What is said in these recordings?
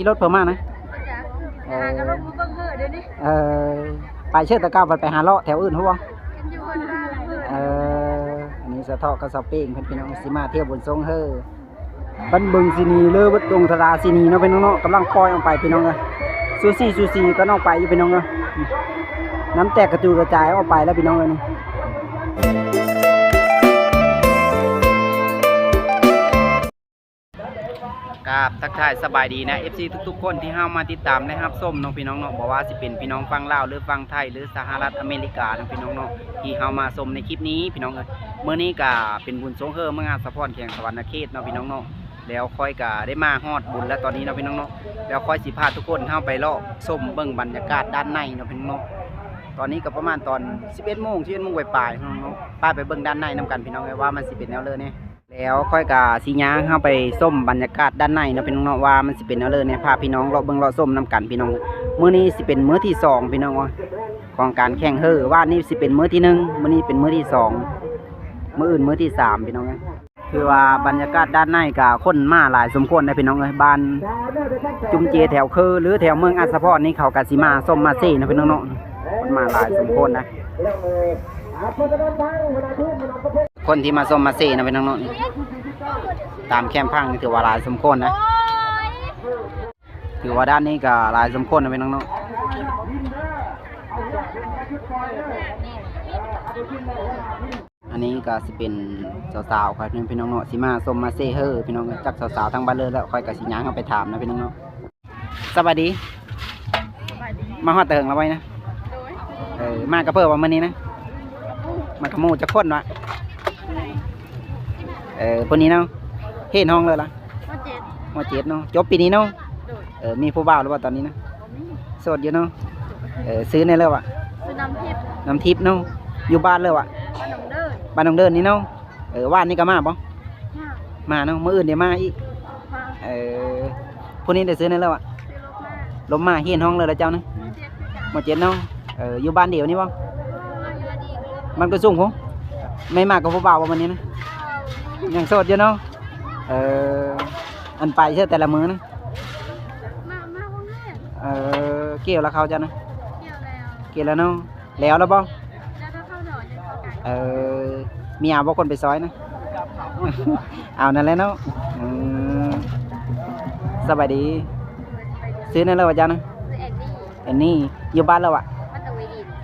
ຂີ່ລົດເພິ່ນມານະ ບໍ່ຈັກ ເອີ ຫາກະລົງມາເບິ່ງເຮີດຽວນີ້ ເອີ ໄປເຊີດແຕ່ເກົ່າ ໄປຫາເລາະແຖວອື່ນຮູ້ບໍ່ ເຫັນຢູ່ເພິ່ນວ່າແຫຼະ ເອີ ອັນນີ້ສະເທາະກັບສາວເປ້ງເພິ່ນ ພີ່ນ້ອງ ຊິມາທ່ຽວບຸນສົງເຮີ ບ້ານເບິ່ງສີນີ ເລີເບິດດົງທະລາສີນີເນາະ ພີ່ນ້ອງເນາະ ກຳລັງປ່ອຍອອກໄປ ພີ່ນ້ອງເອີຍ ຊູຊີ ຊູຊີກັນອອກໄປຢູ່ ພີ່ນ້ອງເອີຍ ນ້ຳແຕກກະຈູກະຈາຍອອກໄປແລ້ວ ພີ່ນ້ອງເອີຍ ນີ້. ກາບທັກທາຍສະບາຍດີນະ ເອັຟຊີ ທຸກໆຄົນທີ່ເຮົາມາຕິດຕາມ ແລະ ຮັບຊົມເນາະ ພີ່ນ້ອງເນາະ ບໍ່ວ່າຊິເປັນພີ່ນ້ອງຝັ່ງລາວ ຫຼື ຝັ່ງໄທ ຫຼື ສະຫະລັດອາເມລິກາເນາະ ພີ່ນ້ອງເນາະ ທີ່ເຮົາມາຊົມໃນຄລິບນີ້ ພີ່ນ້ອງເອີຍ ມື້ນີ້ກະເປັນບຸນສົງເຮີ ເມືອງອາດສະພອນ ແຂວງສະຫວັນນະເຂດເນາະ ພີ່ນ້ອງເນາະ ແລ້ວຂ້ອຍກະໄດ້ມາຮອດບຸນແລ້ວຕອນນີ້ເນາະ ພີ່ນ້ອງເນາະ ແລ້ວຂ້ອຍຊິພາທຸກຄົນເຮົາໄປເລາະຊົມເບິ່ງບັນຍາກາດດ້ານໃນເນາະ ພີ່ນ້ອງເນາະ ຕອນນີ້ກະປະມານຕອນສິບເອັດໂມງ ສິບເອັດໂມງປາຍໆ ພີ່ນ້ອງເນາະ ໄປ ໄປເບິ່ງດ້ານໃນນຳກັນ ພີ່ນ້ອງເອີຍ ວ່າມັນຊິເປັນແນວເລີແດ່. ແລ້ວຂ້ອຍກະຊິຍ່າງເຮົາໄປຊົມບັນຍາກາດດ້ານໃນເນາະ ພີ່ນ້ອງເນາະ ວ່າມັນຊິເປັນແນວເລີແດ່ ພາພີ່ນ້ອງເລາະເບິ່ງເລາະຊົມນຳກັນ ພີ່ນ້ອງ ມື້ນີ້ຊິເປັນມື້ທີສອງ ພີ່ນ້ອງເອີຍ ຂອງການແຂ່ງເຮີ ວານນີ້ຊິເປັນມື້ທີໜຶ່ງ ມື້ນີ້ເປັນມື້ທີສອງ ມື້ອື່ນມື້ທີສາມ ພີ່ນ້ອງເອີຍ ຖືວ່າບັນຍາກາດດ້ານໃນກະຄົນມາຫຼາຍສົມຄວນເດ້ ພີ່ນ້ອງເອີຍ ບ້ານຈຸມເຈແຖວເຄີ ຫຼື ແຖວເມືອງອາດສະພອນນີ້ ເຂົາກະຊິມາຊົມມາເຊເນາະ ພີ່ນ້ອງເນາະ ຄົນມາຫຼາຍສົມຄວນນະ. ຄົນທີ່ມາຊົມມາເຊນະ ພີ່ນ້ອງເນາະ ຕາມແຄມຝັ່ງນີ້ຖືວ່າຫຼາຍສົມຄວນນະ ຖືວ່າດ້ານນີ້ກະຫຼາຍສົມຄວນນະ ພີ່ນ້ອງເນາະ ອັນນີ້ກະຊິເປັນສາວໆ ຂ້ອຍ ພີ່ນ້ອງເນາະ ຊິມາຊົມມາເຊເຮີ ພີ່ນ້ອງ ຈັກສາວໆທາງບ້ານເລີແລ້ວ ຂ້ອຍກະຊິຍ່າງເຂົ້າໄປຖາມນະ ພີ່ນ້ອງເນາະ. ສະບາຍດີ ສະບາຍດີ ມາຮອດແຕ່ເຫິງແລ້ວບໍ່ນະ? ໂດຍ ເອີ ມາກັບເພິ່ນບໍ່ມື້ນີ້ນະ? ມາກັບໝູ່ຈັກຄົນວະ? ເອີ ຜູ້ນີ້ເນາະ ຮຽນຫ້ອງເລີລະ? ມໍເຈັດ ມໍເຈັດເນາະ ຈົບປີນີ້ເນາະ? ໂດຍ ເອີ ມີຜູ້ບ່າວແລ້ວບໍ່ຕອນນີ້ນະ? ບໍ່ມີ ໂສດຢູ່ເນາະ? ເອີ ຊື່ແນວເລີວະ? ຊື່ນ້ຳທິບ ນ້ຳທິບເນາະ ຢູ່ບ້ານເລີວະ? ບ້ານໜອງເດີນ ບ້ານໜອງເດີນນີ້ເນາະ? ເອີ ວານນີ້ກະມາບໍ່? ມາ ມາເນາະ ມື້ອື່ນເດມາອີກ? ມາ ເອີ ຜູ້ນີ້ໄດ້ຊື່ແນວເລີວະ? ຊື່ລົມມາ ລົມມາ ຮຽນຫ້ອງເລີລະເຈົ້ານະ? ມໍເຈັດ ມໍເຈັດເນາະ ເອີ ຢູ່ບ້ານດຽວນີ້ບໍ່? ບ້ານກຸດສູງພຸ້ນ ໄມ່ມາກັບຜູ້ບ່າວບໍ່ມື້ນີ້ນະ? ຍັງໂສດຢູ່ເນາະ ເອີ ອັນໄປເທື່ອແຕ່ລະມື້ນະ? ມາ ມາ ເອີ ກ່ຽວລະເຂົ້າເຈົ້ານະ? ກ່ຽວແລ້ວ ກ່ຽວແລ້ວເນາະ ແລ້ວລະບໍ່? ເອີ ມີເອົາບໍ່ຄົນໄປຊອຍນະ? ເອົານັ້ນແຫຼະເນາະ ອືມ ສະບາຍດີ ຊື່ແນວເລີວະເຈົ້ານະ? ຊື່ແອນນີ້ ແອນນີ້ ຢູ່ບ້ານລະວະ?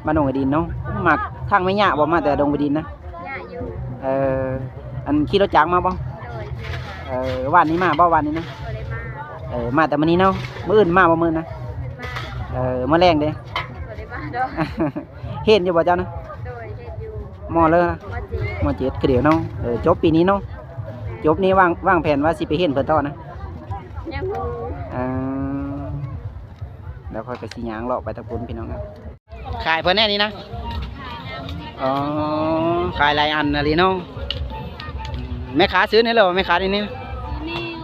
ບ້ານດົງໄວດິນເນາະ ມາທາງແມ່ຍາບໍ່ ມາແຕ່ດົງໄວດິນນະ? ຍາກຢູ່ ເອີ ອັນຂີ່ລົດຈັກມາບໍ່? ໂດຍ ເອີ ວານນີ້ມາບໍ່ ວານນີ້ນະ? ບໍ່ໄດ້ມາ ເອີ ມາແຕ່ມື້ນີ້ເນາະ ມື້ອື່ນມາບໍ່ ມື້ອື່ນນະ? ເອີ ມື້ແລງເດ? ບໍ່ໄດ້ມາດອກ ຮຽນຢູ່ບໍ່ເຈົ້ານະ? ໂດຍ ຮຽນຢູ່ ມໍເລີ ມໍເຈັດ ຄືດຽວເນາະ ເອີ ຈົບປີນີ້ເນາະ ຈົບນີ້ວາງ ວາງແຜນວ່າຊິໄປຮຽນເພິ່ນຕໍ່ນະ? ຍັງບໍ່ຮູ້ ເອີ ແລ້ວຂ້ອຍກະຊິຍ່າງເລາະໄປທາງພຸ້ນ ພີ່ນ້ອງເອີຍ ຂາຍເພິ່ນແນ່ນີ້ນະ? ອໍ ຂາຍຫຼາຍອັນອີ່ຫຼີເນາະ ແມ່ຄ້າຊື່ແນວເລີ ແມ່ຄ້ານີ້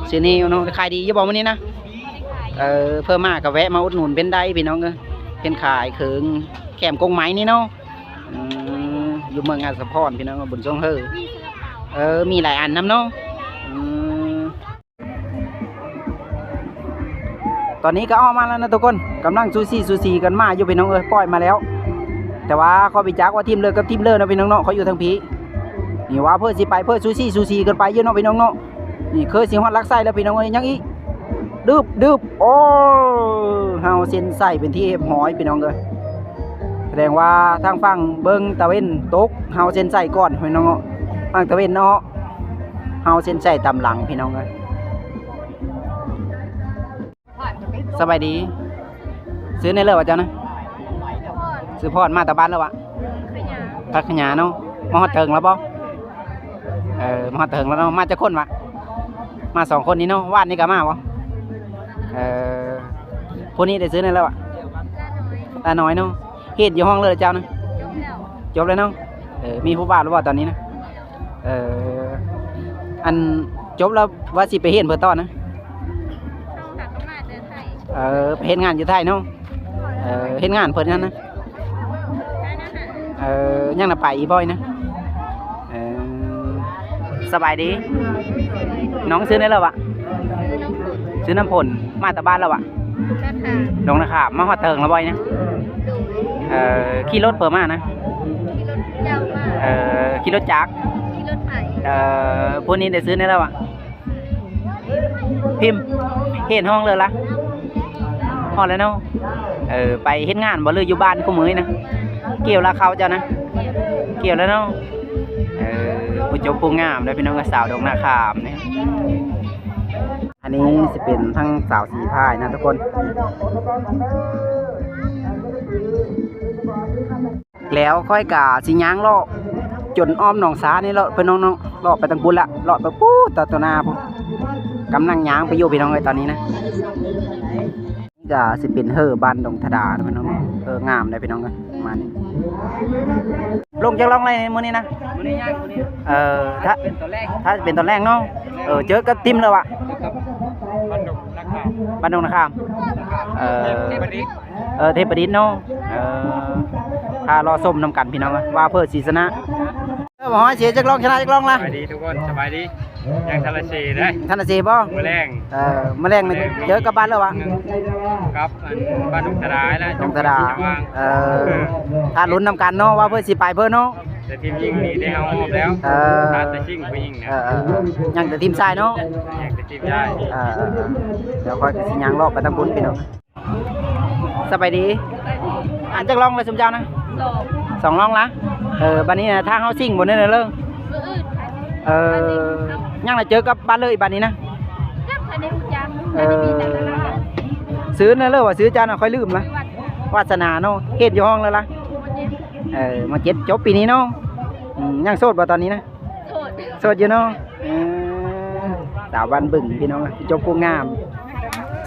ຊື່ນິວເນາະ ຂາຍດີຢູ່ບໍ່ມື້ນີ້ນະ? ເອີ ເພິ່ນມາກະແວະມາອຸດໜູນເພິ່ນໄດ້ ພີ່ນ້ອງເອີຍ ເພິ່ນຂາຍເຄື່ອງແຄມກົງໄມ້ນີ້ເນາະ ອືມ ຢູ່ເມືອງອາດສະພອນ ພີ່ນ້ອງ ບຸນຊ່ວງເຮີ ເອີ ມີຫຼາຍອັນນຳເນາະ ອືມ ຕອນນີ້ກະອອກມາແລ້ວນະທຸກຄົນ ກຳລັງຊູຊີ ຊູຊີກັນມາຢູ່ ພີ່ນ້ອງເອີຍ ປ່ອຍມາແລ້ວ ແຕ່ວ່າຂ້ອຍບໍ່ຈັກວ່າທີມເລີກັບທີມເລີເນາະ ພີ່ນ້ອງເນາະ ຂ້ອຍຢູ່ທາງພີ້ ນີ້ວ່າເພິ່ນຊິໄປ ເພິ່ນຊູຊີ ຊູຊີກັນໄປຢູ່ເນາະ ພີ່ນ້ອງເນາະ ນີ້ຄືຊິຮອດຫຼັກໄຊແລ້ວ ພີ່ນ້ອງເອີຍ ຍັງອີກ ດຶບ ດຶບ ໂອ້ ເຮົາເສັ້ນໄຊເປັນທີ່ຮຽບຮ້ອຍ ພີ່ນ້ອງເອີຍ ສະແດງວ່າທາງຝັ່ງເບິ່ງຕາເວັນຕົກ ເຮົາເສັ້ນໄຊກ່ອນ ພີ່ນ້ອງເນາະ ຝັ່ງຕາເວັນເນາະ ເຮົາເສັ້ນໄຊຕາມຫຼັງ ພີ່ນ້ອງເອີຍ. ສະບາຍດີ ຊື່ແນວເລີວະເຈົ້ານະ? ຊື່ພອນ ມາແຕ່ບ້ານລະວະ? ພັກຂະຫຍາ ພັກຂະຫຍາເນາະ ມາຮອດເຖິງລະບໍ່? ເອີ ມາຮອດເຖິງລະເນາະ ມາຈັກຄົນວະ? ມາສອງຄົນນີ້ເນາະ ວານນີ້ກະມາບໍ່? ເອີ ຜູ້ນີ້ໄດ້ຊື່ແນວເລີວະ? ຕານ້ອຍ ຕານ້ອຍເນາະ ຮຽນຢູ່ຫ້ອງເລີລະເຈົ້ານະ? ຈົບແລ້ວ ຈົບແລ້ວເນາະ ເອີ ມີຜູ້ບ່າວລະບໍ່ຕອນນີ້ນະ? ເອີ ອັນ ຈົບແລ້ວວ່າຊິໄປຮຽນເພິ່ນຕໍ່ນະ? ເອີ ໄປເຮັດງານຢູ່ໄທເນາະ ເອີ ເຮັດງານເພິ່ນຫັ້ນນະ ເອີ ຍັງນະ ໄປອີກບໍ່ນະ ເອີ ສະບາຍດີ ນ້ອງຊື່ແນວເລີວະ? ຊື່ນ້ຳຝົນ ຊື່ນ້ຳຝົນ ມາແຕ່ບ້ານແລ້ວຫວາ? ດອນນາຂາມ. ດອນນາຂາມ. ມາຮອດເຖິງແລ້ວບໍ່ນີ້ນະ? ໂດຍ. ເອີ ຂີ່ລົດເພິ່ນມານະ? ຂີ່ລົດເຈົ້າມາ. ເອີ ຂີ່ລົດຈັກ? ຂີ່ລົດໄຖ. ເອີ ຜູ້ນີ້ໄດ້ຊື້ແນ່ແລ້ວຫວາ? ພິມ ເຫັນຫ້ອງເລີຍລະ? ຮອດແລ້ວເນາະ. ເອີ ໄປເຮັດງານບໍ່ ຫຼືຢູ່ບ້ານຄູ່ມື້ນີ້ນະ? ກ່ຽວລະເຂົ້າເຈົ້ານະ? ກ່ຽວແລ້ວເນາະ. ເອີ ຜູ້ຈົບຜູ້ງາມເດີພີ່ນ້ອງ ສາວດອນນາຂາມນີ້. ອັນນີ້ຊິເປັນທັງສາວສີພາຍນະທຸກຄົນ. ແລ້ວຂ້ອຍກະຊິຍ່າງເລາະຈົນອ້ອມໜອງຊານີ້ເລາະ ເພິ່ນນ້ອງໆ ເລາະໄປທາງພຸ້ນລະ ເລາະໄປພຸ້ນຕໍ່ ຕໍ່ໜ້າພຸ້ນ. ກຳລັງຍ່າງໄປຢູ່ພີ່ນ້ອງເອີຍ ຕອນນີ້ນະ. ນີ້ກະຊິເປັນເຫີບ້ານດົງທະດານະພີ່ນ້ອງ. ເຫີງາມເດ້ພີ່ນ້ອງເອີຍ ມານີ້. ລົງຈັກລ່ອງແລ້ວມື້ນີ້ນະ? ມື້ນີ້ຍັງ ມື້ນີ້ ເອີ ຖ້າເປັນຕອນແລງ ຖ້າເປັນຕອນແລງເນາະ. ເອີ ເຈີກັບທີມເລີຫວາ? ກັບບ້ານດົງນາຂາມ. ບ້ານດົງນາຂາມ. ເອີ ເທບປະດິດ. ເອີ ເທບປະດິດເນາະ. ເອີ ຖ້າລໍຊົມນຳກັນພີ່ນ້ອງເອີຍ ວ່າເພິ່ນຊິຊະນະ. ເອີ ບໍ່ຮ້ອຍ ເສຍຈັກລ່ອງ ຊະນະຈັກລ່ອງລະ? ສະບາຍດີທຸກຄົນ ສະບາຍດີ. ຍັງທັນລະເສເດ້ ທັນລະເສບໍ່? ມື້ແລງ ເອີ ມື້ແລງ ເຈີກັບບ້ານເລີຫວາ? ກັບອັນບ້ານດົງທະດາແຫຼະ ດົງທະດາ. ເອີ ຖ້າລຸ້ນນຳກັນເນາະ ວ່າເພິ່ນຊິໄປເພິ່ນເນາະ. ແຕ່ທີມຍິງນີ້ໄດ້ເຮົາຮອບແລ້ວ. ເອີ ຂາດແຕ່ຊິງຜູ້ຍິງນະ. ເອີ ຍັງແຕ່ທີມຊາຍເນາະ. ຍັງແຕ່ທີມຊາຍ. ເອີ ດຽວຂ້ອຍກະຊິຍ່າງເລາະໄປທາງພຸ້ນພີ່ນ້ອງ. ສະບາຍດີ. ອັນຈັກລ່ອງລະຊຸມເຈົ້ານະ? ສອງ ສອງລ່ອງລະ. ເອີ ບາດນີ້ນະ ທາງເຮົາຊິງບໍ່ແນ່ເລີ? ມື້ອື່ນ. ເອີ ຍັງລະເຈີກັບບ້ານເລີອີກບາດນີ້ນະ? ຈັກ ບໍ່ໄດ້ຮູ້ຈັກ. ເອີ ຊື່ແນ່ເລີຫວາ? ຊື່ເຈົ້ານະ ຂ້ອຍລືມລະ. ວັດ ວັດສະໜາເນາະ. ເຮັດຢູ່ຫ້ອງເລີລະ? ມໍເຈັດ. ເອີ ມໍເຈັດ ຈົບປີນີ້ເນາະ. ອືມ ຍັງໂສດບໍ່ຕອນນີ້ນະ? ໂສດ ໂສດຢູ່ເນາະ. ເອີ ສາວບ້ານບຶງພີ່ນ້ອງ ຈົບຜູ້ງາມ.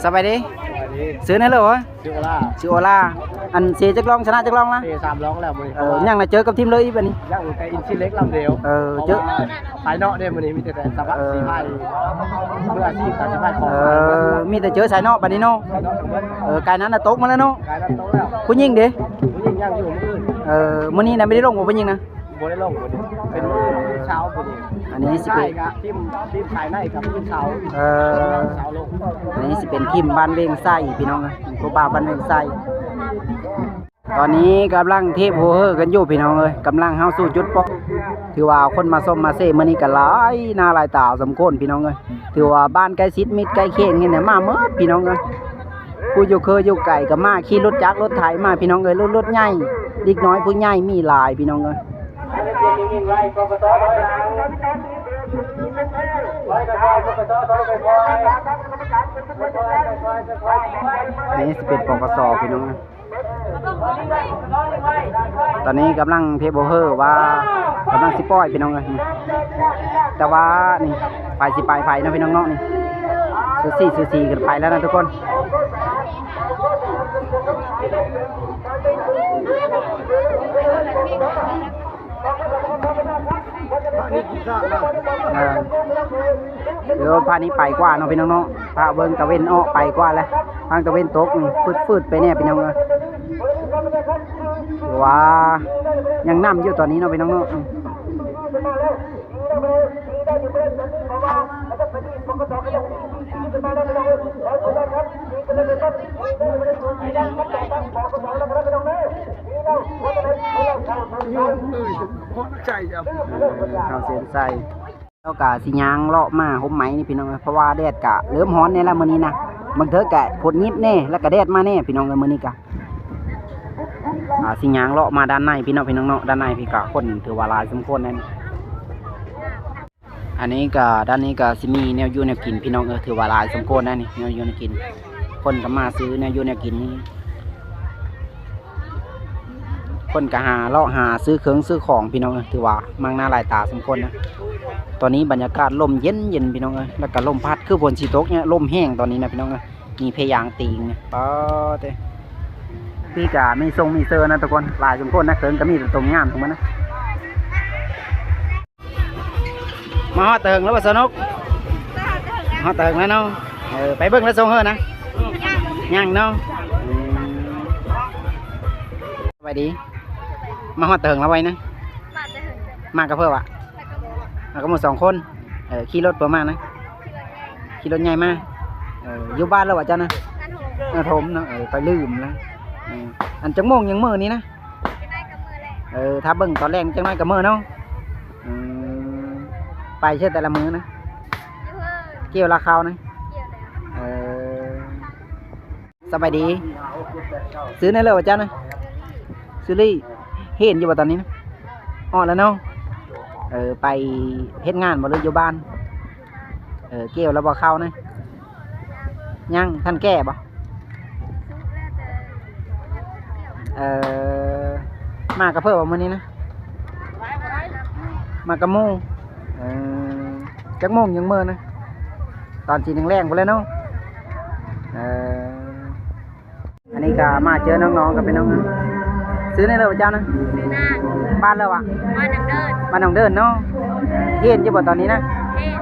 ສະບາຍດີ. ສະບາຍດີ. ຊື່ແນ່ເລີຫວາ? ຊື່ໂອລາ. ຊື່ໂອລາ. ອັນເສຈັກລ່ອງ ຊະນະຈັກລ່ອງລະ? ເສສາມລ່ອງແລ້ວມື້ນີ້. ເອີ ຍັງລະເຈີກັບທີມເລີອີກບາດນີ້? ຍັງແຕ່ອິນຊີເລັກລຳດຽວ. ເອີ ເຈີ ສາຍເນາະເດ້ ມື້ນີ້ມີແຕ່ ແຕ່ສະບັດ ເອີ ສີພາຍ ມືອາຊີບ ການສີພາຍຂອງ ເອີ ມີແຕ່ເຈີສາຍເນາະບາດນີ້ເນາະ. ເອີ ກາຍນັ້ນນະຕົກມາແລ້ວເນາະ. ກາຍນັ້ນຕົກແລ້ວ. ຜູ້ຍິງເດ? ຜູ້ຍິງຍັງຢູ່ມື້ອື່ນ. ເອີ ມື້ນີ້ນະ ບໍ່ໄດ້ລົງບໍ່ຜູ້ຍິງນະ? ບໍ່ໄດ້ລົງມື້ນີ້ ເປັນມື້ເຊົ້າມື້ນີ້. ອັນນີ້ຊິເປັນທີມ ທີມສາຍໃນກັບທີມເຊົ້າ. ເອີ ເຊົ້າລົງ. ອັນນີ້ຊິເປັນທີມບ້ານວຽງໄຊພີ່ນ້ອງເອີຍ ຜູ້ບ່າວບ້ານວຽງໄຊ. ຕອນນີ້ກຳລັງເທບໂຮເຮີກັນຢູ່ພີ່ນ້ອງເອີຍ ກຳລັງເຮົາສູ່ຈຸດປອກ. ຖືວ່າຄົນມາຊົມມາເຊມື້ນີ້ກະຫຼາຍໜ້າຫຼາຍຕາສົມຄວນພີ່ນ້ອງເອີຍ. ຖືວ່າບ້ານໃກ້ຊິດມິດໃກ້ຄຽງນີ້ນະ ມາໝົດພີ່ນ້ອງເອີຍ. ຜູ້ຢູ່ເຄີຢູ່ໄກກະມາ ຂີ່ລົດຈັກລົດໄຖມາພີ່ນ້ອງເອີຍ. ລົດ ລົດໃຫຍ່ ເດັກນ້ອຍຜູ້ໃຫຍ່ມີຫຼາຍພີ່ນ້ອງເອີຍ. ນີ້ຊິເປັນ ປກສ ພີ່ນ້ອງເອີຍ. ຕອນນີ້ກຳລັງເທບໂຮເຮີວ່າ ກຳລັງຊິປ່ອຍພີ່ນ້ອງເອີຍ. ແຕ່ວ່ານີ້ ໃຜຊິໄປໃຜເນາະພີ່ນ້ອງເນາະ. ນີ້ ສູສີ ສູສີກັນໄປແລ້ວນະທຸກຄົນ. ເອີ ດຽວພານີ້ໄປກວ່າເນາະພີ່ນ້ອງເນາະ. ພາເບິ່ງຕາເວັນອອກໄປກວ່າແລ້ວ ທາງຕາເວັນຕົກ ອືມ ຝືດໆໄປແດ່ພີ່ນ້ອງເອີຍ. ຖືວ່າຍັງນຳຢູ່ຕອນນີ້ເນາະພີ່ນ້ອງເນາະ. ອືມ ເອີ ເຂົ້າເສັ້ນໄຊ. ແລ້ວກະຊິຍ່າງເລາະມາຮົ່ມໄມ້ນີ້ພີ່ນ້ອງເອີຍ ເພາະວ່າແດດກະເລີ່ມຮ້ອນແດ່ລະມື້ນີ້ນະ. ບາງເທື່ອກະຝົນຫຍິບແດ່ ແລ້ວກະແດດມາແດ່ພີ່ນ້ອງເອີຍ ມື້ນີ້ກະ. ອ່າ ຊິຍ່າງເລາະມາດ້ານໃນພີ່ນ້ອງ ພີ່ນ້ອງເນາະ. ດ້ານໃນພີ້ກະຄົນຖືວ່າຫຼາຍສົມຄວນແດ່. ອັນນີ້ກະ ດ້ານນີ້ກະຊິມີແນວຢູ່ແນວກິນພີ່ນ້ອງເອີຍ ຖືວ່າຫຼາຍສົມຄວນແດ່ນີ້ ແນວຢູ່ແນວກິນ. ຄົນກະມາຊື້ແນວຢູ່ແນວກິນນີ້. ຄົນກະຫາເລາະຫາຊື້ເຄື່ອງຊື້ຂອງພີ່ນ້ອງເອີຍ ຖືວ່າມາກໜ້າຫຼາຍຕາສົມຄວນນະ. ຕອນນີ້ບັນຍາກາດລົມເຢັນໆພີ່ນ້ອງເອີຍ ແລ້ວກະລົມພັດ ຄືຝົນຊິຕົກນີ້ ລົມແຮງຕອນນີ້ນະພີ່ນ້ອງເອີຍ. ມີເພຍາງຕີງ ປາເຕ. ພີ້ກະມີຊົງມີເຊີນະທຸກຄົນ ຫຼາຍສົມຄວນນະ. ເຄື່ອງກະມີແຕ່ຕົວງາມທັງໝົດນະ. ມາຮອດເຖິງແລ້ວບໍ່ສະໜຸກ? ຮອດເຖິງແລ້ວເນາະ. ເອີ ໄປເບິ່ງແລ້ວຊົງເຮີນະ? ຍັງ ຍັງເນາະ. ອືມ ສະບາຍດີ. ມາຮອດເຖິງແລ້ວໄວນະ? ມາແຕ່ເຫິງ. ມາກັບເພິ່ນຫວາ? ມາກັບໝູ່ສອງຄົນ. ເອີ ຂີ່ລົດເພິ່ນມານະ? ຂີ່ລົດໃຫຍ່ມາ. ເອີ ຢູ່ບ້ານແລ້ວຫວາເຈົ້ານະ? ນະຖົມເນາະ. ເອີ ຂ້ອຍລືມນະ. ເອີ ອັນຈັກໂມງຍັງມື້ນີ້ນະ? ເອີ ຖ້າເບິ່ງຕອນແລງຈັກໜ້ອຍກໍມື້ເນາະ. ອືມ ໄປເທື່ອແຕ່ລະມື້ນະ? ກ່ຽວລາຄາວນະ? ເອີ ສະບາຍດີ. ຊື່ແນວເລີຫວາເຈົ້ານະ? ຊື່ລີ. ຮຽນຢູ່ບໍ່ຕອນນີ້ນະ? ອອກແລ້ວເນາະ. ເອີ ໄປເຮັດງານບໍ່ ຫຼືຢູ່ບ້ານ? ເອີ ກ່ຽວແລ້ວບໍ່ເຂົ້ານະ? ຍັງ. ທັນແກ່ບໍ່? ເອີ ມາກັບໃຜບໍ່ມື້ນີ້ນະ? ມາກັບໝູ່. ເອີ ຈັກໂມງຍັງມື້ນະ? ຕອນສີ່ແລງໆພຸ້ນແຫຼະເນາະ. ເອີ ອັນນີ້ກໍມາເຈີນ້ອງໆກັບພີ່ນ້ອງ. ຊື່ແນວເລີຫວາເຈົ້ານະ? ຊື່ນາງ. ບ້ານເລີຫວາ? ບ້ານໜອງເດີນ. ບ້ານໜອງເດີນເນາະ. ຮຽນຢູ່ບໍ່ຕອນນີ້ນະ? ຮຽນ.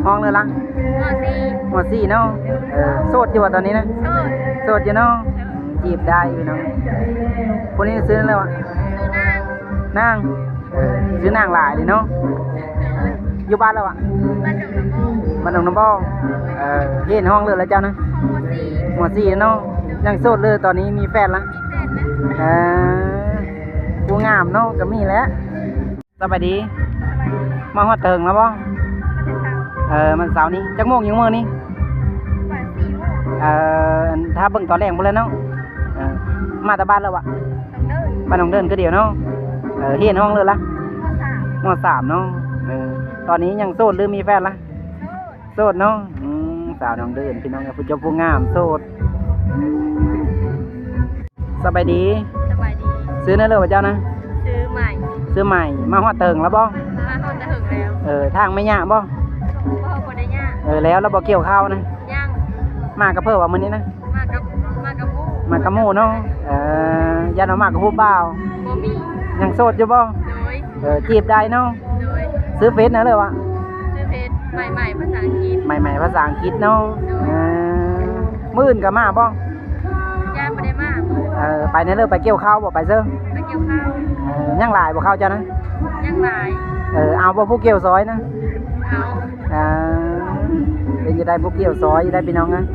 ຫ້ອງເລີລະ? ມໍສີ່. ມໍສີ່ເນາະ. ເອີ ໂສດຢູ່ບໍ່ຕອນນີ້ນະ? ໂສດ. ໂສດຢູ່ເນາະ. ເອີ ອືມ ຈີບໄດ້ພີ່ນ້ອງ. ຜູ້ນີ້ຊື່ແນວເລີຫວາ? ຊື່ນາງ. ນາງ. ເອີ ຊື່ນາງຫຼາຍເລີເນາະ. ເອີ ຢູ່ບ້ານເລີຫວາ? ບ້ານໜອງນ້ຳບໍ່. ບ້ານໜອງນ້ຳບໍ່. ເອີ ຮຽນຫ້ອງເລີແລ້ວເຈົ້ານະ? ມໍສີ່. ມໍສີ່ເນາະ. ຍັງໂສດເລີ ຕອນນີ້ມີແຟນລະ? ມີແຟນແລ້ວ. ເອີ ຜູ້ງາມເນາະ ກໍມີແຫຼະ. ສະບາຍດີ. ສະບາຍດີ. ມາຮອດເຖິງແລ້ວບໍ່? ມາແຕ່ເຊົ້າ. ເອີ ມາເຊົ້ານີ້. ຈັກໂມງຍັງມື້ນີ້? ປະມານສີ່ໂມງ. ເອີ ອັນ ຖ້າເບິ່ງຕອນແລງພຸ້ນແຫຼະເນາະ. ເອີ ມາແຕ່ບ້ານເລີຫວາ? ໜອງເດີນ. ບ້ານໜອງເດີນຄືດຽວເນາະ. ເອີ ຮຽນຫ້ອງເລີລະ? ມໍສາມ. ມໍສາມເນາະ. ເອີ ຕອນນີ້ຍັງໂສດ ຫຼືມີແຟນລະ? ໂສດ. ໂສດເນາະ. ອືມ ສາວໜອງເດີນພີ່ນ້ອງ ຜູ້ຈົບຜູ້ງາມ ໂສດ. ສະບາຍດີ. ສະບາຍດີ. ຊື່ແນວເລີຫວາເຈົ້ານະ? ຊື່ໃໝ່. ຊື່ໃໝ່. ມາຮອດເຖິງແລ້ວບໍ່? ມາຮອດແຕ່ເຖິງແລ້ວ. ເອີ ທາງໄມ່ຍາກບໍ່? ບໍ່ ບໍ່ໄດ້ຍາກ. ເອີ ແລ້ວ ແລ້ວບໍ່ກ່ຽວເຂົ້ານະ? ຍັງ. ມາກັບໃຜຫວາມື້ນີ້ນະ? ມາກັບ ມາກັບໝູ່. ມາກັບໝູ່ເນາະ. ເອີ ຢ້ານວ່າມາກັບຜູ້ບ່າວ. ບໍ່ມີ. ຍັງໂສດຢູ່ບໍ່? ໂດຍ. ເອີ ຈີບໄດ້ເນາະ. ໂດຍ. ຊື່ເຟສແນວເລີຫວາ? ຊື່ເຟສ ໃໝ່ໆ ພາສາອັງກິດ. ໃໝ່ໆ ພາສາອັງກິດເນາະ. ໂດຍ. ເອີ ມື້ອື່ນກໍມາບໍ່? ຢ້ານບໍ່ໄດ້ມາ. ເອີ ໄປແນວເລີ ໄປກ່ຽວເຂົ້າບໍ່? ໄປເຊີ? ໄປກ່ຽວເຂົ້າ. ເອີ ຍັງຫຼາຍບໍ່ເຂົ້າເຈົ້ານະ? ຍັງຫຼາຍ. ເອີ ເອົາບໍ່ຜູ້ກ່ຽວຊອຍນະ? ເອົາ. ເອີ ເປັນຈັ່ງໃດຜູ້ກ່ຽວຊອຍຢູ່ໄດ໋ພີ່ນ້ອງເອີຍ.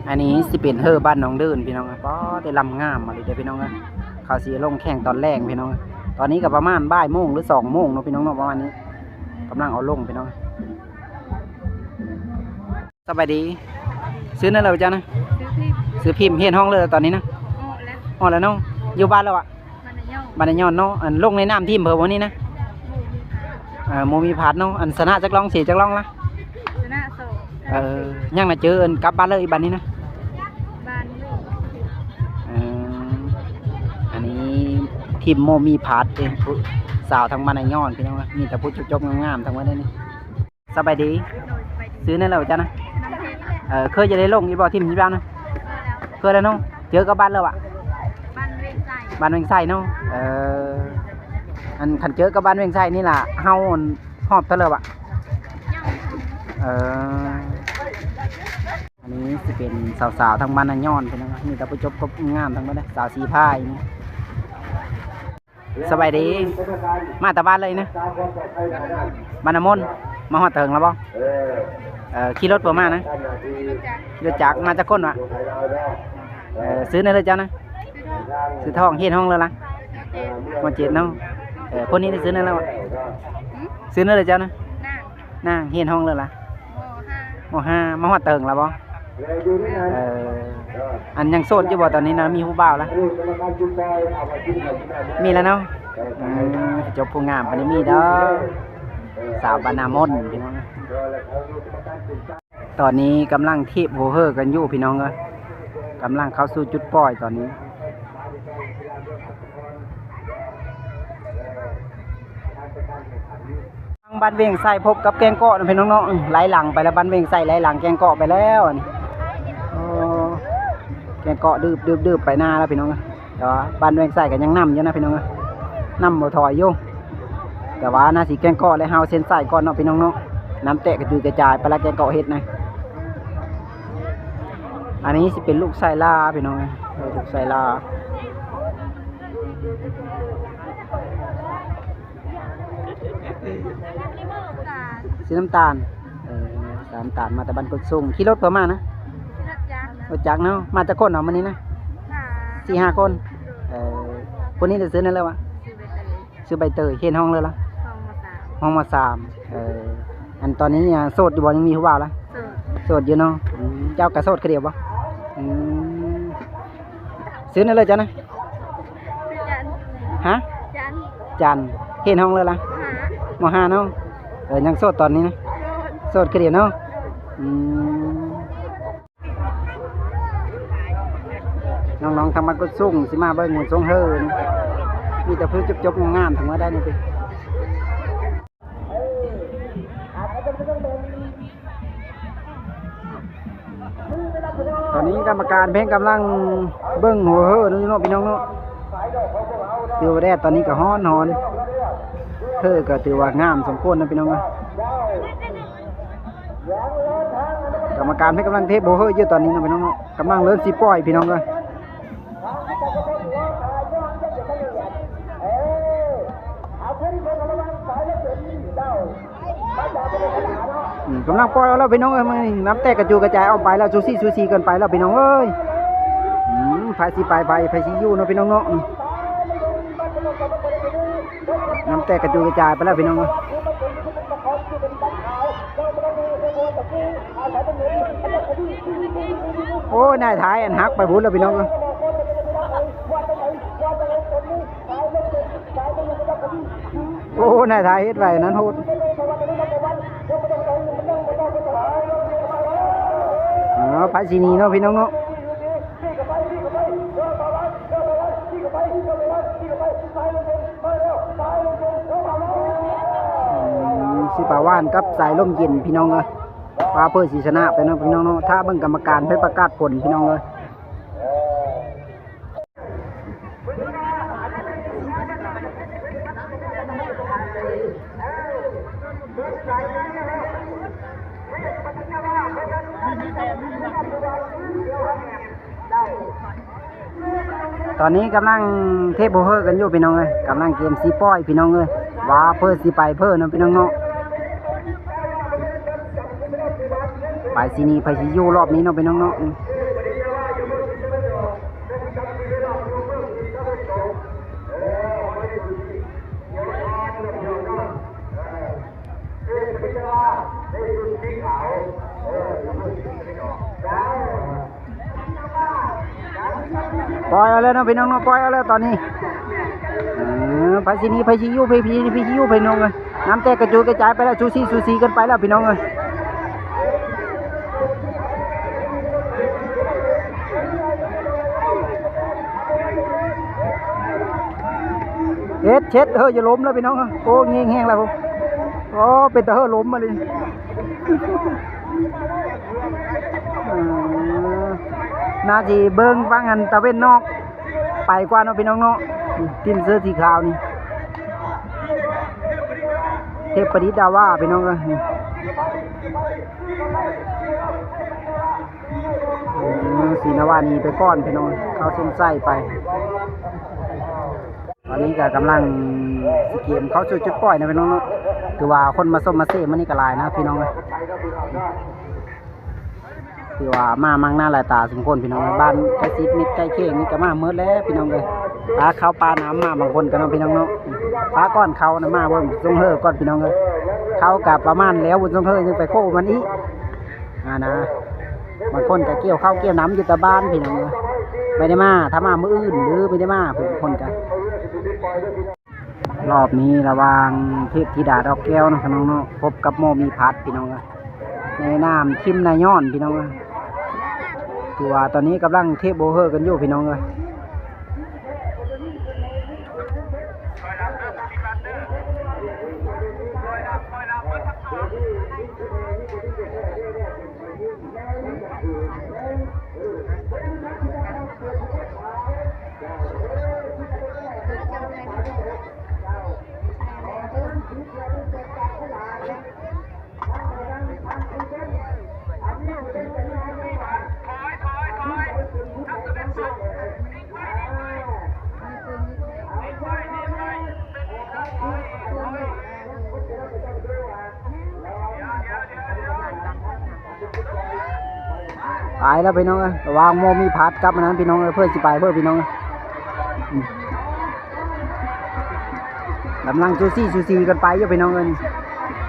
ອັນນີ້ຊິເປັນເຮີບ້ານໜອງເດີນພີ່ນ້ອງ. ປ້າ ແຕ່ລຳງາມມາເລີຍເດີພີ່ນ້ອງເອີຍ. ເຂົາຊິລົງແຂ່ງຕອນແລງພີ່ນ້ອງເອີຍ. ຕອນນີ້ກໍປະມານບ່າຍໂມງ ຫຼື ສອງໂມງເນາະພີ່ນ້ອງເນາະ ປະມານນີ້ ກຳລັງເອົາລົງພີ່ນ້ອງ. ສະບາຍດີ. ຊື່ແນວເລີເຈົ້ານະ? ຊື່ພິມ. ຊື່ພິມ. ຮຽນຫ້ອງເລີຕອນນີ້ນະ? ຮອດແລ້ວ. ຮອດແລ້ວເນາະ. ຢູ່ບ້ານແລ້ວຫວາ? ບ້ານນາຍອນ. ບ້ານນາຍອນເນາະ. ອັນ ລົງໃນນາມທີມເພິ່ນບໍ່ນີ້ນະ? ໝູ່ມີພາດ. ເອີ ໝູ່ມີພາດເນາະ. ອັນ ຊະນະຈັກລອງ ເສຈັກລອງລະ? ຊະນະສອງ. ເອີ ຍັງນະ ເຈີກັນກັບບ້ານເລີອີກບັດນີ້ນະ? ບ້ານເລີ. ເອີ ອັນນີ້ທີມໝູ່ມີພາດເດ້ ຜູ້ສາວທາງບ້ານນາຍອນພີ່ນ້ອງ. ມີແຕ່ຜູ້ຈົບໆງາມໆທັງໝົດເດ້ນີ້. ສະບາຍດີ. ໂດຍ ສະບາຍດີ. ຊື່ແນວເລີເຈົ້ານະ? ນ້ອງເພັດ. ເອີ ເຄີຍຈະໄດ້ລົງອີກບໍ່ ທີມທີ່ບ້ານນະ? ເຄີຍແລ້ວ. ເຄີຍແລ້ວເນາະ. ເຈີກັບບ້ານເລີຫວາ? ບ້ານວຽງໄຊ. ບ້ານວຽງໄຊເນາະ. ເອີ ອັນ ຄັນເຈີກັບບ້ານວຽງໄຊນີ້ລະ ເຮົາຮອບເທົ່າເລີຫວາ? ຍັງ. ເອີ ອັນນີ້ຊິເປັນສາວໆທາງບ້ານນາຍອນພີ່ນ້ອງ. ມີແຕ່ຜູ້ຈົບໆງາມທັງໝົດເດ້ ສາວສີພາຍນີ້. ສະບາຍດີ. ມາແຕ່ບ້ານເລີນະ? ບ້ານນາມົນ. ມາຮອດເຖິງແລ້ວບໍ່? ເອີ ຂີ່ລົດເພິ່ນມານະ? ລົດຈັກ. ມາຈັກຄົນຫວາ? ເອີ ຊື່ແນວເລີເຈົ້ານະ? ຊື່ທອງ. ຮຽນຫ້ອງເລີລະ? ມໍເຈັດເນາະ. ເອີ ຄົນນີ້ຊື່ແນວເລີຫວາ? ຊື່ແນວເລີເຈົ້ານະ? ນາງ. ຮຽນຫ້ອງເລີລະ? ມໍຫ້າ. ມໍຫ້າ. ມາຮອດເຖິງແລ້ວບໍ່? ເອີ ອັນຍັງໂສດຢູ່ບໍ່ຕອນນີ້ນະ? ມີຜູ້ບ່າວລະ? ມີແລ້ວເນາະ. ອືມ ຈົບຜູ້ງາມປານນີ້ມີເດີ. ສາວບ້ານນາມົນພີ່ນ້ອງ. ຕອນນີ້ກຳລັງທີບຫົວເຫີກັນຢູ່ພີ່ນ້ອງເອີຍ. ກຳລັງເຂົ້າສູ່ຈຸດປ່ອຍຕອນນີ້. ທາງບ້ານວຽງໄຊພົບກັບແກ້ງເກາະນະພີ່ນ້ອງເນາະ. ໄລ່ຫຼັງໄປແລ້ວ ບ້ານວຽງໄຊໄລ່ຫຼັງແກ້ງເກາະໄປແລ້ວ. ອັນນີ້ ໂອ້ ແກ້ງເກາະດື່ບໆໆໄປໜ້າແລ້ວພີ່ນ້ອງ. ແຕ່ວ່າບ້ານວຽງໄຊກໍຍັງນຳຢູ່ນະພີ່ນ້ອງ. ນຳບໍ່ຖອຍຢູ່ ແຕ່ວ່າໜ້າຊິແກ້ງເກາະແລະເຮົາເສັ້ນສາຍກ່ອນເນາະພີ່ນ້ອງເນາະ. ນ້ຳແຕກກະຈຸຍກະຈາຍໄປລະແກ້ງເກາະເຮັດນະ. ອັນນີ້ຊິເປັນລູກຊາຍຫຼ້າພີ່ນ້ອງ. ເອີ ລູກຊາຍຫຼ້າ. ສີນ້ຳຕານ. ເອີ ສີນ້ຳຕານ ມາແຕ່ບ້ານກົກສູງ. ຂີ່ລົດເພິ່ນມານະ? ຮູ້ຈັກເນາະ. ມາຈັກຄົນເນາະມື້ນີ້ນະ? ຫ້າ ສີ່ຫ້າຄົນ. ເອີ ຜູ້ນີ້ໄດ້ຊື່ແນວໃດວະ? ຊື່ໃບເຕີຍ. ຊື່ໃບເຕີຍ. ຮຽນຫ້ອງເລີຍລະ? ຫ້ອງ ມ.ສາມ. ຫ້ອງ ມ.ສາມ. ເອີ ອັນຕອນນີ້ໂສດຢູ່ບໍ່? ຍັງມີຜູ້ບ່າວລະ? ໂສດ. ໂສດຢູ່ເນາະ. ອືມ ເຈົ້າກະໂສດຄືດຽວບໍ່? ອືມ ຊື່ແນວໃດເຈົ້ານະ? ຮະ? ຈັນ. ຈັນ. ຮຽນຫ້ອງເລີຍລະ? ມ.ຫ້າ ເນາະ. ເອີ ຍັງໂສດຕອນນີ້ນະ? ໂສດ. ໂສດຄືດຽວເນາະ. ອືມ ນ້ອງໆ ທາງບ້ານກຸດສູງຊິມາເບິ່ງໝູ່ຊົງເຮີນີ້ ມີແຕ່ຜູ້ຈົບໆ ງາມໆ ທັງໝົດໄດ໋ນີ້ຕິ. ຕອນນີ້ກຳມະການເພງກຳລັງເບິ່ງຫົວເຮີນີ້ເນາະ ພີ່ນ້ອງເນາະ. ຖືວ່າແດດຕອນນີ້ກະຮ້ອນໆ ເຮີກະຖືວ່າງາມສົມຄວນນະ ພີ່ນ້ອງເນາະ. ກຳມະການເພິ່ນກຳລັງເທບໂບເຮີຢູ່ຕອນນີ້ເນາະ ພີ່ນ້ອງເນາະ. ກຳລັງເລີ່ມຊິປ່ອຍ ພີ່ນ້ອງເອີຍ. ອືມ ກຳລັງປ່ອຍອອກແລ້ວ ພີ່ນ້ອງເອີຍ. ມັນນ້ຳແຕກກະຈູກະຈາຍອອກໄປແລ້ວ ສູສີສູສີກັນໄປແລ້ວ ພີ່ນ້ອງເອີຍ. ອືມ ໃຜຊິໄປ ໃຜ ໃຜຊິຢູ່ເນາະ ພີ່ນ້ອງເນາະ. ອືມ ນ້ຳແຕກກະຈູກະຈາຍໄປແລ້ວ ພີ່ນ້ອງເອີຍ. ໂອ້ຍ ນາຍທ້າຍອັນຫັກໄປພຸ້ນແລ້ວ ພີ່ນ້ອງເອີຍ. ໂອ້ຍ ນາຍທ້າຍເຮັດໄວ້ອັນນັ້ນໂຫດ. ເອີ ໃຜຊິໜີເນາະ ພີ່ນ້ອງເນາະ. ອືມ ສີປາຫວານກັບສາຍລົມເຢັນ ພີ່ນ້ອງເອີຍ. ວ່າເພິ່ນຊິຊະນະໄປເນາະ ພີ່ນ້ອງເນາະ. ຖ້າເບິ່ງກຳມະການເພິ່ນປະກາດຜົນ ພີ່ນ້ອງເອີຍ. ຕອນນີ້ກຳລັງເທບໂບເຮີກັນຢູ່ ພີ່ນ້ອງເອີຍ. ກຳລັງກຽມຊິປ່ອຍ ພີ່ນ້ອງເອີຍ ວ່າເພິ່ນຊິໄປເພິ່ນເນາະ ພີ່ນ້ອງເນາະ. ໃຜຊິໜີ ໃຜຊິຢູ່ລອບນີ້ເນາະ ພີ່ນ້ອງເນາະ. ປ່ອຍເອົາແລ້ວເນາະ ພີ່ນ້ອງເນາະ ປ່ອຍເອົາແລ້ວຕອນນີ້. ເອີ ໃຜຊິໜີ ໃຜຊິຢູ່ ໃຜ ໃຜ ໃຜຊິຢູ່ ພີ່ນ້ອງເອີຍ. ນ້ຳແຕກກະຈູກະຈາຍໄປແລ້ວ ສູສີສູສີກັນໄປແລ້ວ ພີ່ນ້ອງເອີຍ. ເຮັດເຊັດ ເຮີຢ່າລົ້ມແລ້ວ ພີ່ນ້ອງເອີຍ. ໂອ້ ແຮງແຮງແລ້ວ ໂອ້ ເປັນຕາເຮີລົ້ມມາລີ. ເອີ ໜ້າຊິເບິ່ງຝັ່ງອັນຕາເວັນນອກໄປກວ່າເນາະ ພີ່ນ້ອງເນາະ. ທີມເສື້ອສີຂາວນີ້ ເທບປະດິດດາວາ ພີ່ນ້ອງເອີຍ. ອືມ ສີນາວາໜີໄປກ່ອນ ພີ່ນ້ອງ ເຂົ້າເສັ້ນໄຊໄປ. ຕອນນີ້ກະກຳລັງຊິກຽມເຂົ້າສູ່ຈຸດປ່ອຍນະ ພີ່ນ້ອງເນາະ. ຖືວ່າຄົນມາຊົມມາເຊມື້ນີ້ກະຫຼາຍນະ ພີ່ນ້ອງເອີຍ. ຖືວ່າມາມັກໜ້າຫຼາຍຕາສົມຄວນ ພີ່ນ້ອງເອີຍ. ບ້ານໃກ້ຊິດມິດໃກ້ຄຽງນີ້ກະມາໝົດແລ້ວ ພີ່ນ້ອງເອີຍ. ປາເຂົ້າປານ້ຳມາບາງຄົນກະເນາະ ພີ່ນ້ອງເນາະ. ປາກ່ອນເຂົ້ານະ ມາເບິ່ງຊົງເຮີກ່ອນ ພີ່ນ້ອງເອີຍ. ເຂົ້າກະປະມານແລ້ວບຸນຊົງເຮີ ຍັງໄປໂຄມັນອີກ ຫັ້ນນະ. ບາງຄົນກະກ່ຽວເຂົ້າກ່ຽວນ້ຳຢູ່ແຕ່ບ້ານ ພີ່ນ້ອງເອີຍ. ບໍ່ໄດ້ມາ ຖ້າມາມື້ອື່ນ ຫຼືບໍ່ໄດ້ມາ ບາງຄົນກະ ລອບນີ້ລະຫວ່າງເທບທິດາດອກແກ້ວເນາະ ພີ່ນ້ອງເນາະ ພົບກັບໝໍມີພັດ ພີ່ນ້ອງເອີຍ ໃນນາມທີມນາຍຍ້ອນ ພີ່ນ້ອງເອີຍ. ຖືວ່າຕອນນີ້ກຳລັງເທບໂບເຮີກັນຢູ່ ພີ່ນ້ອງເອີຍ. ດຽວ ດຽວ ດຽວ ດຽວ. ຕາຍແລ້ວພີ່ນ້ອງເອີຍ ລະຫວ່າງໂມມີພັດກັບອັນນັ້ນພີ່ນ້ອງເອີຍ ເພິ່ນຊິໄປເພິ່ນພີ່ນ້ອງເອີຍ ອືມ ກຳລັງສູສີສູສີກັນໄປຢູ່ພີ່ນ້ອງເອີຍ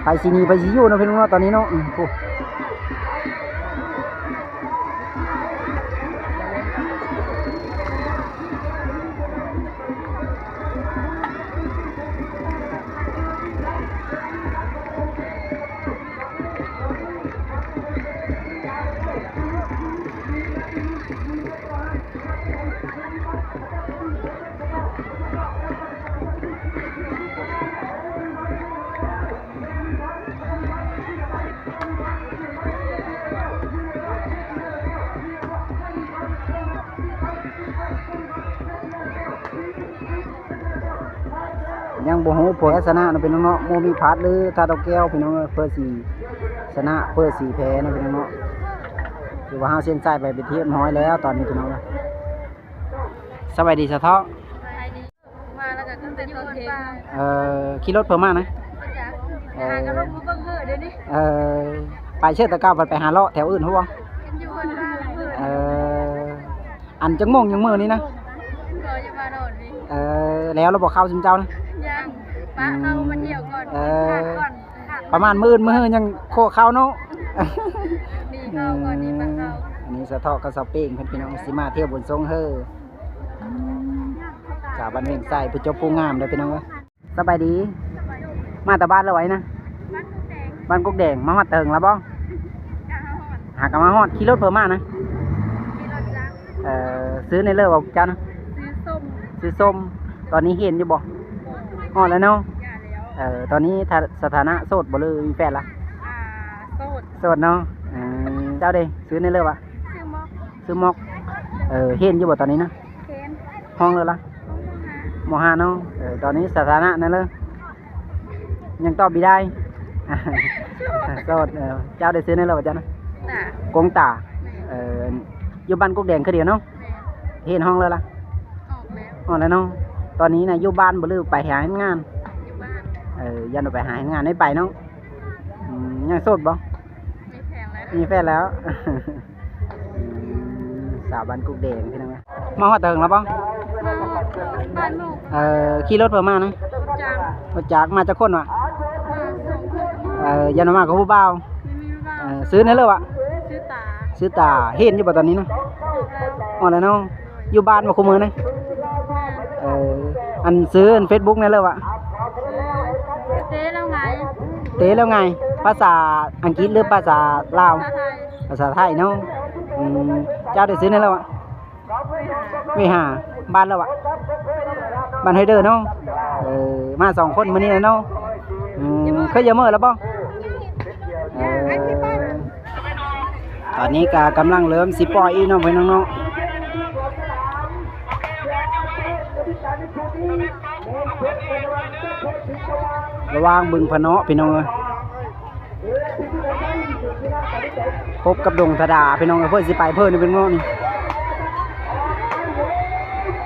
ໃຜຊິໜີໃຜຊິຢູ່ເນາະພີ່ນ້ອງເນາະ ຕອນນີ້ເນາະ ອືມ ໂອ້. ຍັງບໍ່ຮູ້ຜົນແພ້ຊະນະເນາະພີ່ນ້ອງເນາະ ບໍ່ມີພັດ ຫຼື ທາດດອກແກ້ວພີ່ນ້ອງເອີຍ ເພິ່ນຊິຊະນະ ເພິ່ນຊິແພ້ເນາະພີ່ນ້ອງເນາະ ຖືວ່າເຮົາເສັ້ນສາຍໄປເປັນທີ່ຮຽບຮ້ອຍແລ້ວຕອນນີ້ພີ່ນ້ອງເອີຍ. ສະບາຍດີສາວທອງ ມາແລ້ວກໍຕັ້ງແຕ່ຕອນເທີ່ຍງ ເອີ ຂີ່ລົດເພິ່ນມານະ ເອີ ຫາກໍລົງມາເບິ່ງເຮີດຽວນີ້ ເອີ ໄປເຊີດແຕ່ເກົ່າ ໄປຫາເລາະແຖວອື່ນພຸ້ນບໍ່ ເອີ ອັນຈັກໂມງຍັງມື້ນີ້ນະ ກໍຍັງມານອນນີ້ ເອີ ແລ້ວລະບໍ່ເຂົ້າຊຸມເຈົ້ານະ ຍັງ ປະເຂົາມາທ່ຽວກ່ອນ ເອີ ປະມານມື້ອື່ນມື້ຮືຍັງໂຄເຂົ້າເນາະ ນີ້ເຂົ້າກ່ອນນີ້ປະເຂົ້າ ອັນນີ້ສາວເທາະກັບສາວເປ້ງເພິ່ນພີ່ນ້ອງ ຊິມາທ່ຽວບຸນຊົງເຮີ ສາວບ້ານວຽງໄຊ ຜູ້ຈົບຜູ້ງາມເດີພີ່ນ້ອງເອີຍ. ສະບາຍດີ ມາແຕ່ບ້ານແລ້ວຫວານະ ບ້ານກົກແດງ ມາຮອດເຖິງແລ້ວບໍ່ ຫາກໍມາຮອດ ຂີ່ລົດເພິ່ນມານະ ເອີ ຊື່ແນ່ເລີວ່າຈັກນະ ຊື່ສົມ ຊື່ສົມ ຕອນນີ້ເຫັນຢູ່ບໍ່ ຮອດແລ້ວເນາະ ເອີ ຕອນນີ້ສະຖານະໂສດບໍ່ ຫຼື ມີແຟນລະ ອ່າ ໂສດ ໂສດເນາະ ເອີ ເຈົ້າເດ ຊື່ແນ່ເລີວ່າ ຊື່ໝອກ ຊື່ໝອກ ເອີ ຮຽນຢູ່ບໍ່ຕອນນີ້ນະ ຮຽນ ຫ້ອງເລີລະ ມໍຫ້າ ມໍຫ້າເນາະ ເອີ ຕອນນີ້ສະຖານະແນ່ເລີ ຍັງຕອບບໍ່ໄດ້ ໂສດ ເອີ ເຈົ້າໄດ້ຊື່ແນ່ເລີວ່າຈັກນະ ກົງຕາ ແມ່ນ ເອີ ຢູ່ບ້ານກົກແດງຄືດຽວເນາະ ແມ່ນ ຮຽນຫ້ອງເລີລະ ອອກແລ້ວ ອອກແລ້ວເນາະ ຕອນນີ້ນະຢູ່ບ້ານບໍ່ ຫຼື ໄປຫາເຮັດງານ ຢູ່ບ້ານ ເອີ ຢ້ານວ່າໄປຫາເຮັດງານໄດ້ໄປເນາະ ອືມ ຍັງໂສດບໍ່ ມີແຟນແລ້ວ ມີແຟນແລ້ວ ສາວບ້ານກົກແດງພີ່ນ້ອງ ມາຮອດເຖິງແລ້ວບໍ່ ມາຮອດເຖິງບ້ານໝູ່ ເອີ ຂີ່ລົດເພິ່ນມານະ ຈັກ ລົດຈັກ ມາຈັກຄົນວະ ມາສອງຄົນ ເອີ ຢ້ານວ່າມາກັບຜູ້ບ່າວ ບໍ່ມີຜູ້ບ່າວ ເອີ ຊື່ແນ່ເລີວະ ຊື່ຕາ ຊື່ຕາ ຮຽນຢູ່ບໍ່ຕອນນີ້ນະ ຮອດແລ້ວ ຮອດແລ້ວເນາະ ຢູ່ບ້ານບໍ່ຄູ່ມື້ນີ້ ເອີ ອັນຊື່ອັນເຟສບຸກແນ່ເລີວະ ເຕແລ້ວໄງ ເຕແລ້ວໄງ ພາສາອັງກິດ ຫຼື ພາສາລາວ ພາສາໄທ ພາສາໄທເນາະ ອືມ ເຈົ້າໄດ້ຊື່ແນ່ແລ້ວວະ ເວຫາ ບ້ານແລ້ວວະ ບ້ານໄຮເດີເນາະ ເອີ ມາສອງຄົນມື້ນີ້ແຫຼະເນາະ ອືມ ເຄີຍຢາກເມີແລ້ວບໍ່ ເອີ ຕອນນີ້ກະກຳລັງເລີ່ມຊິປ່ອຍອີກເນາະ ພີ່ນ້ອງເນາະ ລະຫວ່າງບຶງພະເນາະ ພີ່ນ້ອງເອີຍ ພົບກັບດົງທະດາ ພີ່ນ້ອງເອີຍ ເພິ່ນຊິໄປເພິ່ນ ພີ່ນ້ອງເນາະ ນີ້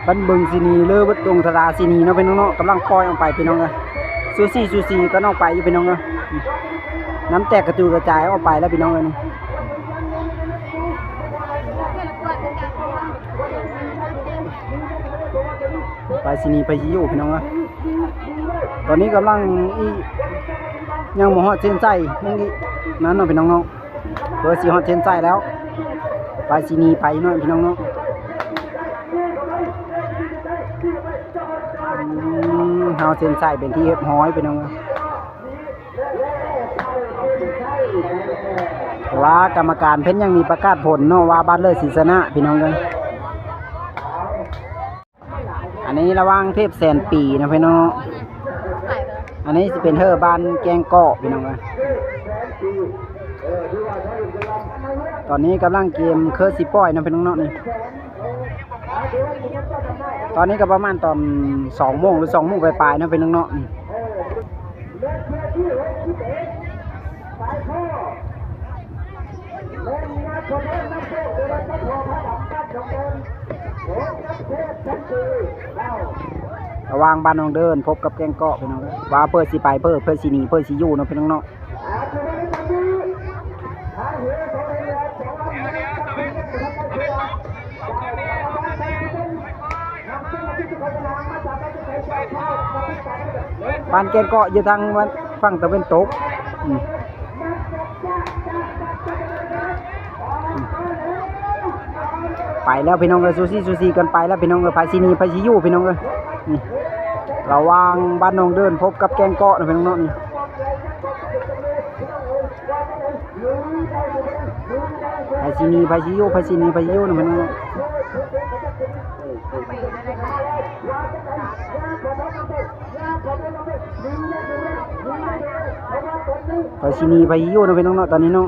ບ້ານບຶງຊິໜີ ຫຼື ດົງທະດາຊິໜີເນາະ ພີ່ນ້ອງເນາະ ກຳລັງປ່ອຍອອກໄປ ພີ່ນ້ອງເອີຍ ສູສີສູສີກັນອອກໄປຢູ່ ພີ່ນ້ອງເອີຍ ນ້ຳແຕກກະຈຸຍກະຈາຍອອກໄປແລ້ວ ພີ່ນ້ອງເອີຍ ນີ້ ໄປຊິໜີ ໄປຊິຢູ່ ພີ່ນ້ອງເອີຍ ຕອນນີ້ກຳລັງອີ ຍັງບໍ່ຮອດເສັ້ນໄຊ ຍັງອີ ນັ້ນເນາະ ພີ່ນ້ອງເນາະ ເພິ່ນຊິຮອດເສັ້ນໄຊແລ້ວ ໄປຊິໜີໄປເນາະ ພີ່ນ້ອງເນາະ ອືມ ຮອດເສັ້ນໄຊເປັນທີ່ຮຽບຮ້ອຍ ພີ່ນ້ອງເອີຍ ແຕ່ວ່າກຳມະການເພິ່ນຍັງມີປະກາດຜົນເນາະ ວ່າບ້ານເລີດຊິຊະນະ ພີ່ນ້ອງເອີຍ. ອັນນີ້ລະຫວ່າງເທບແສນປີເນາະ ພີ່ນ້ອງເນາະ ອັນນີ້ຊິເປັນເຮີບ້ານແກ້ງເກາະ ພີ່ນ້ອງເອີຍ ຕອນນີ້ກຳລັງກຽມເຄີຊິປ່ອຍເນາະ ພີ່ນ້ອງເນາະ ນີ້ ຕອນນີ້ກໍປະມານຕອນສອງໂມງ ຫຼື ສອງໂມງປາຍໆເນາະ ພີ່ນ້ອງເນາະ ນີ້. ລະຫວ່າງບ້ານໜອງເດີນພົບກັບແກ້ງເກາະ ພີ່ນ້ອງເອີຍ ວ່າເພິ່ນຊິໄປ ເພິ່ນ ເພິ່ນຊິໜີ ເພິ່ນຊິຢູ່ເນາະ ພີ່ນ້ອງເນາະ. ອາ ຖືວ່າໄດ້ປະຕູ ທາງເຮືອສອງເຮືອສອງລຳ ມາແລ້ວ ສອງເຮືອ ບ້ານແກ້ງເກາະຢູ່ທາງຝັ່ງຕາເວັນຕົກ. ອືມ ໄປແລ້ວພີ່ນ້ອງເອີຍ ສູສີ ສູສີກັນໄປແລ້ວພີ່ນ້ອງເອີຍ ໃຜຊິໜີ ໃຜຊິຢູ່ພີ່ນ້ອງເອີຍ. ນີ້ ລະຫວ່າງບ້ານໜອງເດີນພົບກັບແກ້ງເກາະນະພີ່ນ້ອງເນາະ. ນີ້ ໃຜຊິໜີ ໃຜຊິຢູ່ ໃຜຊິໜີ ໃຜຊິຢູ່ນະພີ່ນ້ອງເນາະ. ໃຜຊິໜີ ໃຜຊິຢູ່ເນາະ ພີ່ນ້ອງເນາະ ຕອນນີ້ເນາະ.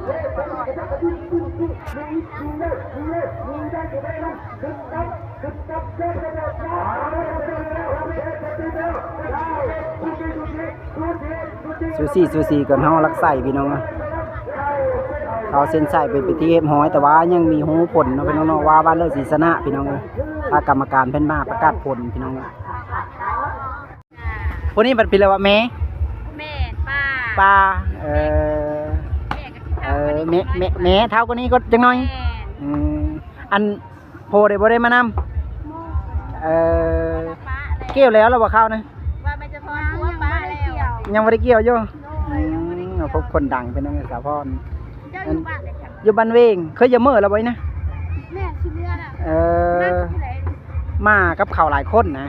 ສູສີ ສູສີກັນ ເຮົາລັກໄສ້ພີ່ນ້ອງເອີຍ. ເຂົາເຊັນໄຊເປັນ ເປັນທີ່ຮຽບຮ້ອຍ ແຕ່ວ່າຍັງມີຮູ້ຜົນເນາະພີ່ນ້ອງເນາະ ວ່າບ້ານເລີດຊິຊະນະພີ່ນ້ອງເອີຍ. ຖ້າກຳມະການເພິ່ນມາປະກາດຜົນພີ່ນ້ອງເອີຍ. ຜູ້ນີ້ບັດເປັນແລ້ວວ່າແມ່ ແມ່ປ້າ ປ້າ ເອີ ແມ່ກໍຊິ ເອີ ເຖົ້າກວ່ານີ້ ແມ່ ແມ່ເຖົ້າກວ່ານີ້ກໍຈັກໜ້ອຍ. ແມ່ນ ອືມ ອັນ ພໍ່ໄດ້ບໍ່ໄດ້ມານຳ? ບໍ່ ເອີ ປ້າແລ້ວ ກ່ຽວແລ້ວລະບໍ່ເຂົ້ານະ? ວ່າແມ່ນຈະຖອນຜົວປ້າແລ້ວ ຍັງບໍ່ໄດ້ກ່ຽວຢູ່. ໂດຍ ອືມ ຍັງບໍ່ໄດ້ກ່ຽວ ມາພົບຄົນດັງເປັນຫຍັງສາວພອນ. ເຈົ້າຢູ່ບ້ານໃດ? ຢູ່ບ້ານເວງ. ເຄີຍຢາກເມືອລະບໍ່ນະ? ແມ່ນ ຊິເມືອລະ. ເອີ ມາກັບເຂົາຫຼາຍຄົນນະ.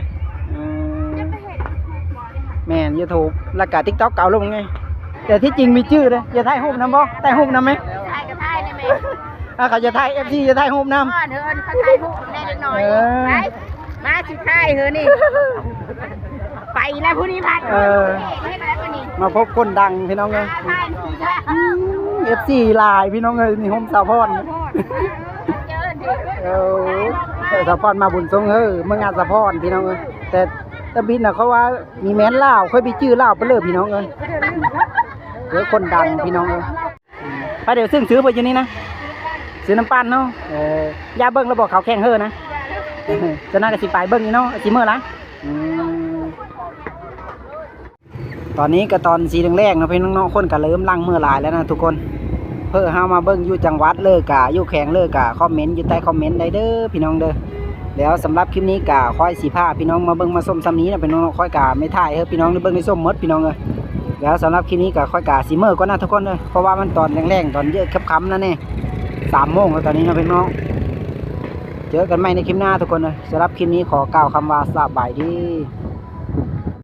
ອືມ ຈະໄປເຮັດຢູທູບບໍ່ເດ? ແມ່ນ ຢູທູບ ແລ້ວກະຕິກຕັອກ ກະເອົາລົງໄງ. ແຕ່ທີ່ຈິງມີຈື່ເດ້. ຢາກຖ່າຍຮູບນຳບໍ່? ຖ່າຍຮູບນຳແມ? ຖ່າຍກໍຖ່າຍໄດ້ແມ? ອ່າ ເຂົາຈະຖ່າຍ ເອັຟຊີ ຈະຖ່າຍຮູບນຳ. ເອີ ເຂົາຖ່າຍຮູບແດ່ເດັກນ້ອຍ. ເອີ ໄປ ມາຊິຖ່າຍເຮີນີ້ ໄປແລ້ວຜູ້ນີ້ພັດ. ເອີ ເຮັດແລ້ວຜູ້ນີ້ ມາພົບຄົນດັງພີ່ນ້ອງເອີຍ. ຖ່າຍ ອືມ ເອັຟຊີຫຼາຍພີ່ນ້ອງເອີຍ. ນີ້ໂຮມສາວພອນ. ເອີ ສາວພອນມາບຸນຊົງເຮີ ເມືອງງານສາວພອນພີ່ນ້ອງເອີຍ. ແຕ່ ແຕ່ບິດນະ ເຂົາວ່າມີແມ່ນລາວ ຂ້ອຍໄປຈື່ລາວໄປເລີຍພີ່ນ້ອງເອີຍ. ເອີ ຄົນດັງພີ່ນ້ອງເອີຍ. ໄປ ດຽວເຊິ່ງຊື້ໄປຢູ່ນີ້ນະ ຊື້ນ້ຳປັ່ນເນາະ. ເອີ ຢ່າເບິ່ງລະບໍ່ ເຂົາແຂ່ງເຮີນະ. ເຈົ້າໜ້າກໍຊິໄປເບິ່ງອີກເນາະ ຊິເມືອລະ. ອືມ ຕອນນີ້ກໍຕອນສີແລງໆເນາະ ພີ່ນ້ອງເນາະ ຄົນກໍເລີ່ມຫຼັ່ງເມືອຫຼາຍແລ້ວນະທຸກຄົນ. ເພື່ອເຮົາມາເບິ່ງຢູ່ຈັງຫວັດເລີກະ ຢູ່ແຂວງເລີກະ ຄອມເມັນຢູ່ໃຕ້ຄອມເມັນໄດ້ເດີພີ່ນ້ອງເດີ. ແລ້ວສຳລັບຄລິບນີ້ກະຂ້ອຍຊິພາພີ່ນ້ອງມາເບິ່ງມາຊົມຊ່ຳນີ້ນະພີ່ນ້ອງເນາະ. ຂ້ອຍກະໄມ່ຖ່າຍໃຫ້ພີ່ນ້ອງໄດ້ເບິ່ງໄດ້ຊົມໝົດພີ່ນ້ອງເອີຍ. ແລ້ວສຳລັບຄລິບນີ້ກະຂ້ອຍກະຊິເມືອກ່ອນນະທຸກຄົນເດີ ເພາະວ່າມັນຕອນແລງໆ ຕອນເຍາະຄ່ຳໆແລ້ວນີ້ ສາມໂມງແລ້ວຕອນນີ້ເນາະພີ່ນ້ອງ. ເຈີກັນໃໝ່ໃນຄລິບໜ້າທຸກຄົນເດີ. ສຳລັບຄລິບນີ້ຂໍກ່າວຄຳວ່າສະບາຍດີ.